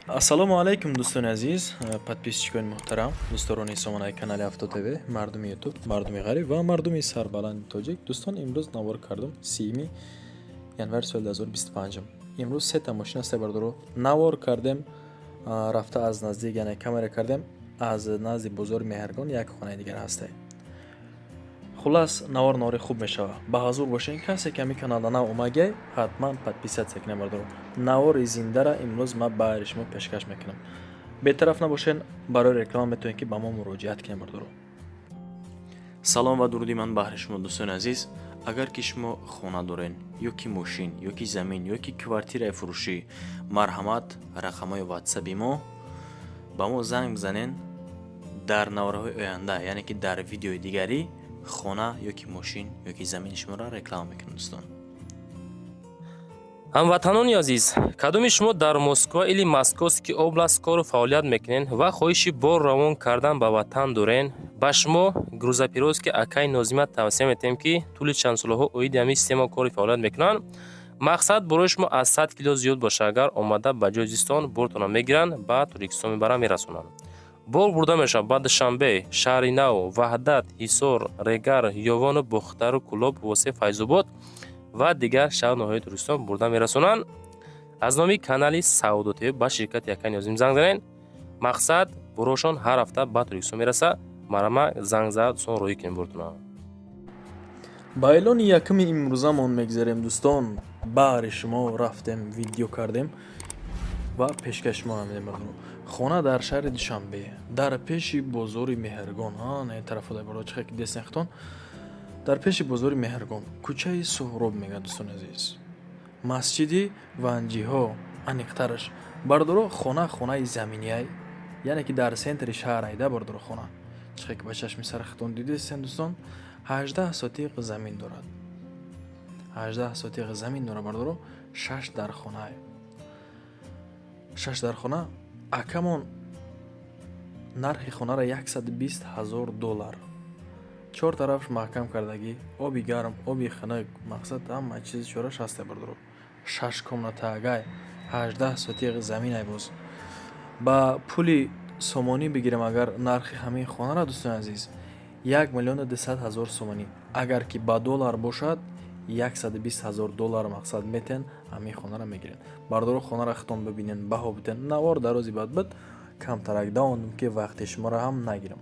Ассалому алайкум, дӯстони азиз, подписчикони муҳтарам, дӯстдорони сомонаи канали Авто ТВ, мардуми Ютуб, мардуми ғариб ва мардуми сарбаланди тоҷик. Дӯстон, имрӯз навор кардум 30 январи соли 2025. Имрӯз сета мошина, се бардоро навор кардем, рафта аз наздик, яъне камера кардем. Аз назди бозори Меҳргон як хонаи дигар ҳасте. Хуллас, навор навори хуб мешавад, ба ҳазур бошен. Касе ки ҳамин каналда нав омагай, ҳатман подписаться кунед, бардоро. Навори зиндара имрӯз ман баҳри шумо пешкаш мекунам. Бетараф набошен, барои реклама метавонед, ки ба мо муроҷиат кунед, бардоро. Салом ва дуруди ман баҳри шумо, дӯстони азиз. Агар ки шумо хона дорен ё ки мошин, ё ки замин, ё ки квартираи фурӯшӣ, марҳамат, рақамҳои ватсаби мо, ба мо занг бизанен. Дар наворҳои оянда, яъне ки дар видеои дигарӣ, хона ё ки мошин, ё ки замини шуморо реклама мекунем, дӯстон. Ҳамватанони азиз, кадоми шумо дар Москва или Московский область кору фаъолият мекунед ва хоҳиши бор равон кардан ба ватан дорен, ба шумо грузоперевозки акаи Нозима тавсия метиҳем, ки тӯли чанд солаҳо оиди ҳамин система кори фаъолият мекунанд. Мақсад, борои шумо аз 100 кило зиёд боша, агар омада ба ҷои зистон бортона мегиранд, ба Тоҷикистон мебаранд, мерасонанд. Бор бурда мешавад ба Душанбе, Шаҳри Нав, Ваҳдат, Ҳисор, Регар, Ёвону Бохтару Кӯлоб, Восе, Файзобод ва дигар шаҳру ноҳияи Тоҷикистон бурда мерасонанд. Аз номи канали Савдо ТВ ба ширкати акаи Нозим занг занед. Мақсад, борошон ҳар ҳафта ба Тоҷикистон мерасад. Марҳамат, занг зада, дӯстон, роҳӣ кунем бортона. Ба эълони якуми имрӯзамон мегзарем, дӯстон. Баҳри шумо рафтем, видео кардем ва пешкаши шумо намедем, бардоро. Хона дар шаҳри Душанбе, дар пеши бозори Меҳргон, не тарафода, бардоро, чихе ки дестен хитон, дар пеши бозори Меҳргон, кӯчаи Суҳроб мегӯяд, дӯстони азиз, масҷиди Ванҷиҳо аниқтараш. Бардоро, хона хонаи заминияй, яъне ки дар центри шаҳр айда, бардоро. Хона чихе ки ба чашми сари хитон дидестен, дӯстон, 18 сотиқ замин дорад, 18 сотиқ замин дорад, бардоро. Шаш дархонае, шаш дархона. Акамон нархи хонаро 120 000 доллар. Чор тарафш маҳкам кардагӣ, оби гарм, оби хунук, мақсад, ҳама чизи чораш ҳаста, бардоро. Шаш комнатаагай, 18 сотиқ заминай. Боз ба пули сомонӣ бигирем агар нархи ҳамин хонаро, дӯстони азиз, 1 200 000 сомонӣ. Агар ки ба доллар бошад, 120 000 доллар. Мақсад, метен, ҳамин хонаро мегирен, бардоро. Хонаро хитон бибинен, баҳо битен. Навор дарози бад буд, камтарак давондум, ки вақти шуморо ҳам нагирам.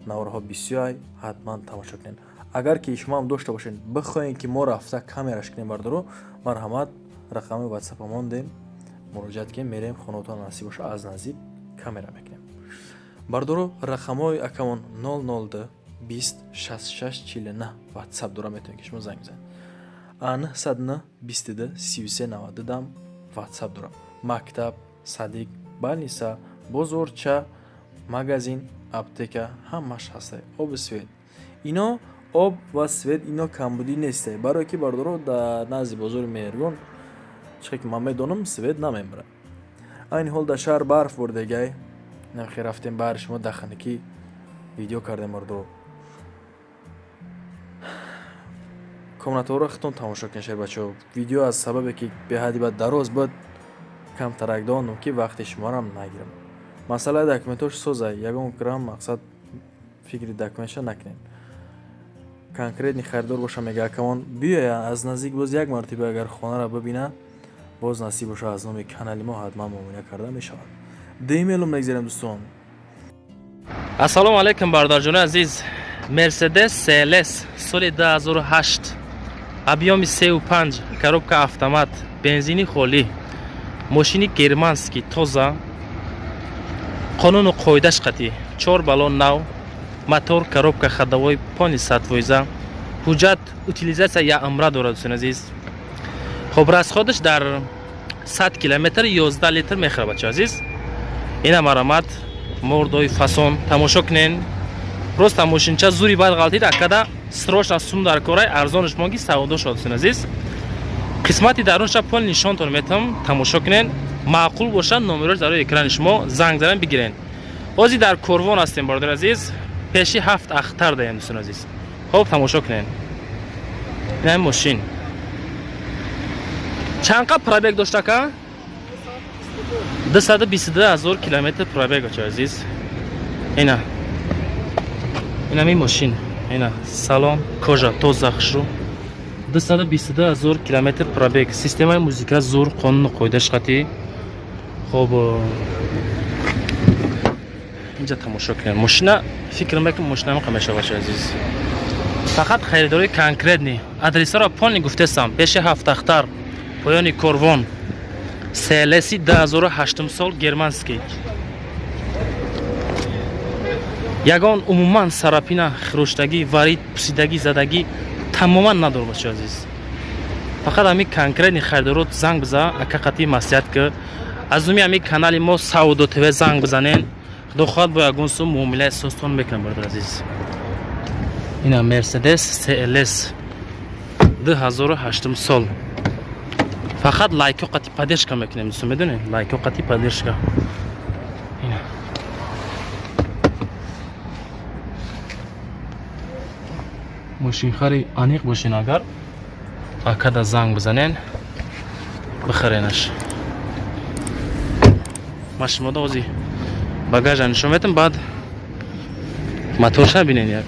Наворҳо бисёрай, ҳатман тамошо кунед. Агар ки шумо ҳам дошта бошед, бихоҳем, ки мо рафта камераш кунем, бардоро, марҳамат, рақами ватсапа мондем, муроҷиат кунем, мерем хонаотон, насиб боша, аз наздик камера мекунем, бардоро. Рақамҳои акамон 002 20 66 49 ватсап дора, метавонед, ки шумо занг бизанед. 909 22 33 92 дам ватсап дорам. Мактаб, садик, больница, бозорча, магазин, аптека ҳамаш ҳаста. Оби свет ино, об ва свет ино камбудӣ несте, барое ки, бардоро, дар назди бозори Меҳргон, чихе ки ман медонам, свет намембарад. Айни ҳол дар шаҳр барф бурдегай. Нахе рафтем, баҳри шумо даханакӣ видео кардем, бардоро. Комнатаҳоро хитон тамошо кунед, шербачаҳо. Видео аз сабабе ки беҳадди бад дароз буд, камтарак дондум, ки вақти шумоам нагирам. Масъалаи документҳош соза, ягон грамм, мақсад, фикри документша накунед. Конкретный харидор боша, мега акамон, биёя аз наздик боз як мартиба, агар хонаро бибина, боз насиб боша, аз номи канали мо ҳатман муомила карда мешавад. Демелум мегзарем, дӯстон. Ассалому алайкум, бародарҷони азиз. Мерседес CLS соли 2008, объёми 3,5, коробка автомат, бензини холӣ, мошини германский, тоза, қонуну қоидаш қатъӣ, чор баллон нав, мотор, коробка ходовой полный 100%, ҳуҷҷат утилизация яъмра дорад, дӯстони азиз. Хоб, расходаш дар 100 километр 11 литр мехӯрад, бачаҳо азиз. Ина марамат, мордои фасон тамошо кунен. Просто мошинча зури бад ғалтид, акада срочно сум дар корай, арзонаш монги, савдо шуд, дӯстони азиз. Қисмати дарунша пол нишонтон метавам, тамошо кунен. Маъқул бошад, номерош дар рӯи экрани шумо, занг задан бигирен. Ҳозир дар Корвон ҳастем, бародари азиз, пеши Ҳафт Ахтар даем, дӯстони азиз. Хоб, тамошо кунен. Ина мошин чанд қа пробег дошт, ака? 222 000 километр пробег, бачаҳои азиз. Ина, инами мошин, ина салон кожа, тоза, хушрӯ. 222 000 километр пробег, системаи музика зур, қонуну қоидаш қатӣ. Хоб, инҷа тамошо кунем мошина. Фикр мекунам, мошина ҳамақа мешава, бачаҳои азиз. Фақат харидории конкретный. Адресаро полный гуфтесам: пеши Ҳафтахтар, поёни корвон. СЛСи 2008 сол, германский, ягон умуман царапина, хироштагӣ, варид, пусидагӣ, задагӣ тамоман надор, бачаҳои азиз. Фақат ҳамин конкретный харидорот занг биза, ака қатӣ маслиҳат ки аз номи ҳамин канали мо Савдо ТВ занг бизанен. Худо хоҳад, бо ягон сум муомилаи состон мекунам, бародар азиз. Ина Мерседес СЛС 2008 сол. Фақат лайко қати поддержка мекунем, дӯстон, медонед, лайко қати поддержка. Ина мошинхари аниқ бошен, агар акада занг бизанен, бихаренаш. Ма шумода ози багажа нишон метам, баъд моторша бинен як.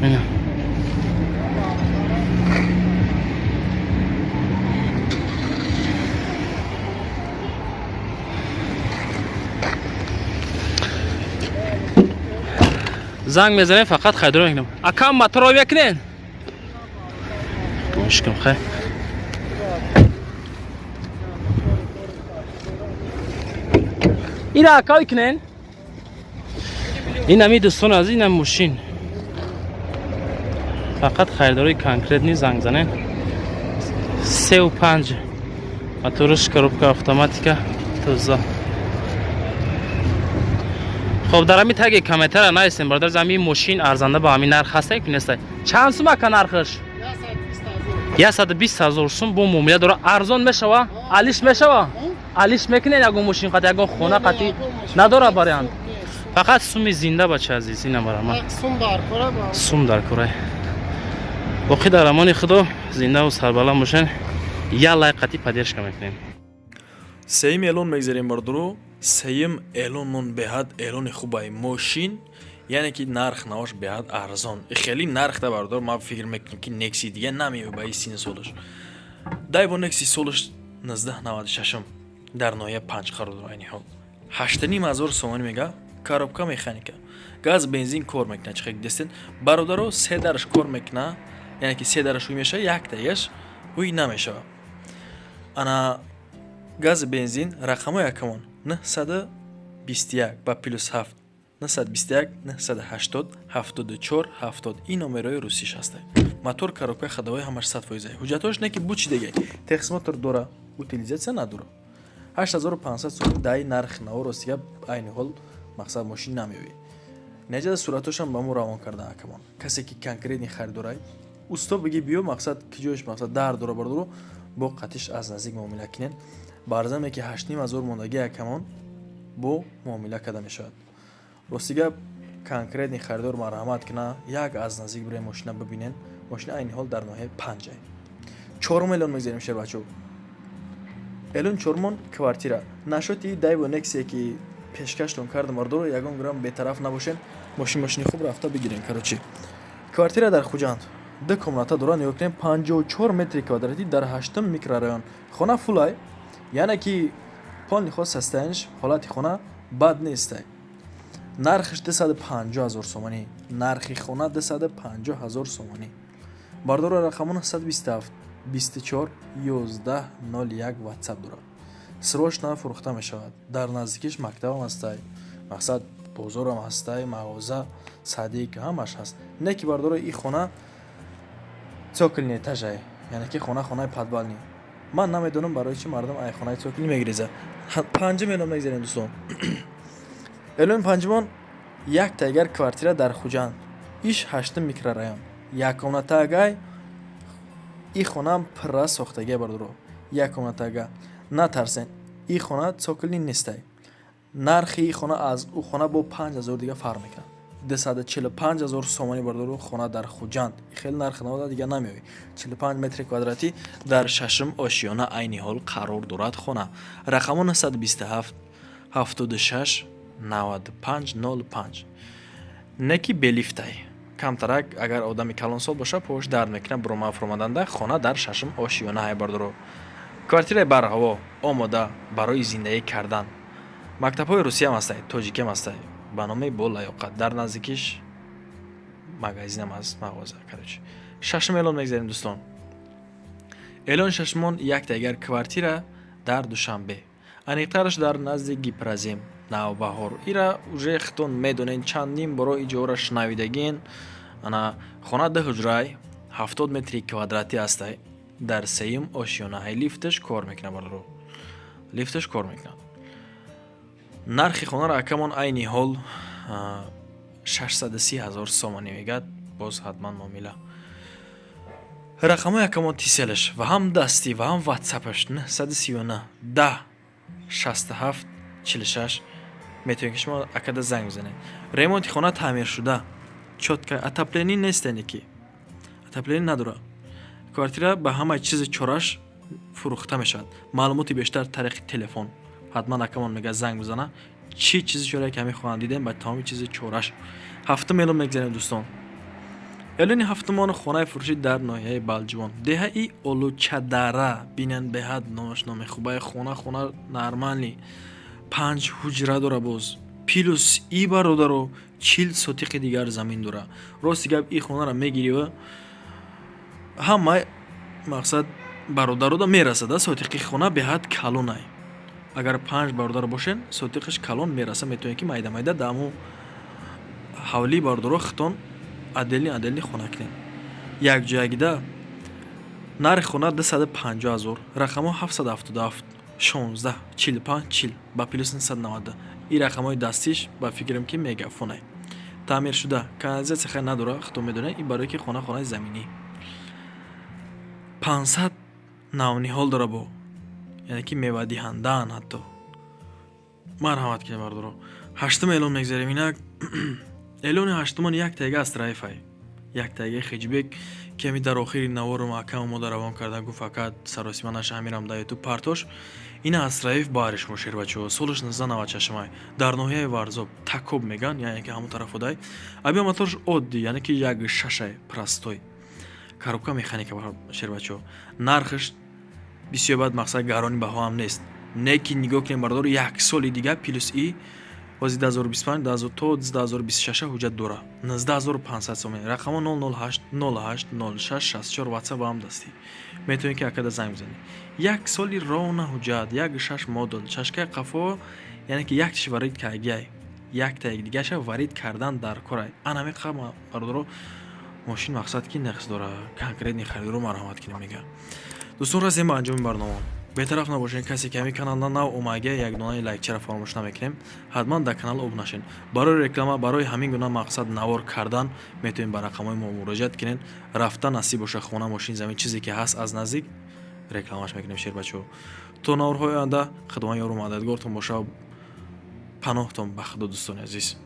Ина занг мезанем, фақат хайдоро мекунем. Акам, моторро мекунен? Гӯшкам, хай. Ира акай кунен. Ин ами, дӯстон, аз инам мошин. Фақат харидорои конкретный занг занен. 3,5 моторш, коробка автоматика, тоза. Хоб, дар ҳамин таги комментара нависем, бародар, ҳамин мошин арзанда ба ҳамин нарх ҳаста ки неста? Чанд сум, ака, нархаш? 120 000 сум бо муомила дора, арзон мешава, алиш мешава. Алиш мекунед ягон мошин қати, ягон хона қати надора вариант. Фақат суми зинда, бача азиз, ина барама. Сум дар кора. Боқӣ дар амони Худо, зиндаву сарбаланд бошен. Я лайк қати поддержка мекунем. Сеюм эълон мегзарем, бардуро. Сеюм эълонмон беҳад эълони хубай. Мошин, яъне ки нарх навош беҳад арзон. Хеле нархта, бардор, ман фикр мекунам, ки Некси дига намеёб ба сини солаш. Дайво Некси солаш 1996, дар ноҳия 5 қарор дорад. Айни ҳол 8,5 ҳазор сомонӣ мега. Коробка механика, газ, бензин кор мекунад. Чихел дестен, бародаро, се дараш кор мекуна, яъне ки се дараш ҳуй мешава, яктаяш ҳуй намешава. Ана гази бензин. Рақамҳои акамон: 921 ба +7 921 980 74 70. Ин номерои русиш ҳаста. Мотор, коробка, ходовой ҳамаш 100%. Ҳуҷҷатҳош не ки буд, чи дегай, техосмотр дора, утилизация надора. 8500 сомон даи нархи наво. Рости гап, айни ҳол мақсад мошин намеёбӣ. Неҷада суратҳошам ба мо равон кардан акамон. Касе ки конкретный харидорай, усто биги, биё, мақсад ки ҷояш мақсад дар дора, бардоро, бо қатиш аз наздик муомила кинен. Барзаме ки 8,5 ҳазор мондагӣ акамон бо муомила карда мешавад. Рости гап, конкретный харидор марҳамат кина, як аз наздик бирем, мошина бибинен. Мошина айни ҳол дар ноҳияи панҷай. Чорум эълон мегзарем, шербачо. Эълон чорумон квартира. Нашоти Дайво Нексие ки пешкаштон кардам, бардоро, ягон грамм бетараф набошен. Мошин, мошини хуб рафта бигирен. Короче, квартира дар Хуҷанд, ду комната дора. Нигоҳ кунем, 54 метри квадратӣ, дар ҳаштум микрорайон. Хона фулай, яъне ки полный ход состояниш, ҳолати хона бад нестай. Нархаш 250 000 сомонӣ. Нархи хона 250 000 сомонӣ, бардора. Рақамон 127 24 11 01, Ватсап дорад. Срочно фурӯхта мешавад. Дар наздикиш мактабам ҳастай, мақсад бозорам ҳастай, мағоза, садик, ҳамаш ҳаст. Не ки, бардора, и хона цокольный этажай, яъне ки хона, хонаи подвальный. Ман намедонам, барои чи мардум ай хонаи цокольный мегиреза. Панҷум эълон мегзарем, дӯстон. Эълони панҷумон як тайгар квартира дар Хуҷанд, иш ҳаштум микрорайон, як комнатаагай. И хонаам пурра сохтагия, бардоро, як комнатага. Натарсен, и хона цокольный нестай. Нархи и хона аз ӯ хона бо 5000 дига фарқ мекунад. 245 ҳазор сомонӣ, бардору. Хона дар Хуҷанд, хеле нарх навода дига намеоӣ. 45 метри квадратӣ, дар шашум ошиёна айни ҳол қарор дорад хона. Рақамо 927 76 95 05. Неки бе лифтай, камтарак агар одами калонсол боша, пош дард мекунад бурома фуромаданда. Хона дар шашум ошиёна ҳай, бардоро. Квартираи барҳаво, омода барои зиндагӣ кардан. Мактабҳои русиям ҳастай, тоҷикиам ҳастай, ба номи бо лаёқат. Дар наздикиш магазинам аст, мағоза, короче. Шашум эълон мегзарем, дӯстон. Эълони шашумон якта агар квартира дар Душанбе, аниқтараш дар назди Гипрозем, Навбаҳор. Ира уже хитон медонен, чандин боро иҷора шунавидагин. Ана хона ду ҳуҷрай, 70 метри квадратӣ ҳастай, дар сеюм ошёна. Ҳай, лифташ кор мекунад, бародаро, лифташ кор мекунад. Нархи хонаро акамон айни ҳол 630 ҳазор сомонӣ мегӯяд, боз ҳатман муомила. Рақамҳои акамон Тиселаш ва ҳам дастӣ ва ҳам Ватсапаш 939 10 67 46. Метавонед, ки шумо акада занг бизанед. Ремонти хона таъмиршуда, чётко, отопление нест, яъне ки отопление надорад. Квартира ба ҳамаи чизи чораш фурӯхта мешавад. Маълумоти бештар тариқи телефон. Ҳатман акамон мегӯяд, занг бизана. Чӣ чизи чорае ки ҳамин хона дидем, ба тамоми чизи чораш. Ҳафтум эълон мегзарем, дӯстон. Эълони ҳафтумон хонаи фурӯшӣ дар ноҳияи Балҷувон, деҳаи Олучадара. Бинанд, беҳад номаш номи хубаи хона. Хона нормальный, панҷ ҳуҷра дора, боз плюс и, бародаро, 40 сотиқи дигар замин дора. Рости гап, и хонаро мегирива, ҳама мақсад бародарода мерасада. Сотиқи хона беҳад калонай. Агар панҷ бародар бошен, сотиқиш калон мераса. Метавонед, ки майда майда дар ҳавлии бародаро хитон отдельный отдельный хона кунед якҷоягида. Нархи хона 250 ҳазор. Рақамҳо 777 16 45 40 ба плюс 990. Ин рақамҳои дастиш, ба фикрам, ки мегафонай. Таъмиршуда, канализатсия хай надора, хитон медонед, ин барое ки хона хонаи заминӣ. 500 навниҳол дора, бо яъне ки мевадиҳандаанд ҳатто. Марҳамат кунед, бародаро. Ҳаштум эълон мегзарем. Инак эълони ҳаштумон як тайга астраифай, як тайгаи хэтчбек, ки ҳами дар охири навору маҳкам омода равон карда, гуфт: «Ака, саросима наша, ҳамирам да Ютуб партош». Ина астраиф баҳриш мошербачаҳо, солаш 1996, дар ноҳияи Варзоб, Такоб меган, яъне ки ҳамон тарафодай. Объём моторш оддӣ, яъне ки як шашай, простой, коробка механика, шербачаҳо. Нархаш бисёр бад, мақсад, гарони баҳоам нест. Не ки нигоҳ кунем, бародаро, як соли дига плюс и бози 2025 то 2026 ҳуҷҷат дора. 19 500 сомонӣ. Рақамо 008 08 06 64, Ватсап ва ҳам дастӣ. Метавонед, ки акада занг бизанед. Як соли ровно ҳуҷҷат, як шаш модул, чашкаи қафо, яъне ки якташ варид кардагиай, яктаи дигаша варид кардан дар корай. Ана ҳамин, бародаро, мошин, мақсад, ки нақс дора. Конкретный харидоро марҳамат кунем, мега. Дӯстон, расем ба анҷоми барнома. Бетараф набошед. Касе ки ҳамин каналда нав омага, як донаи лайкчара фаромӯш намекунем. Ҳатман дар канал обуна шед. Барои реклама, барои ҳамин гуна, мақсад, навор кардан метавонед ба рақамҳои мо муроҷиат кунед. Рафта насиб боша, хона, мошин, замин, чизе ки ҳаст, аз наздик рекламаш мекунем, шербачаҳо. То наворҳои оянда, худованд ёру мададгортон боша. Паноҳтон ба Худо, дӯстони азиз.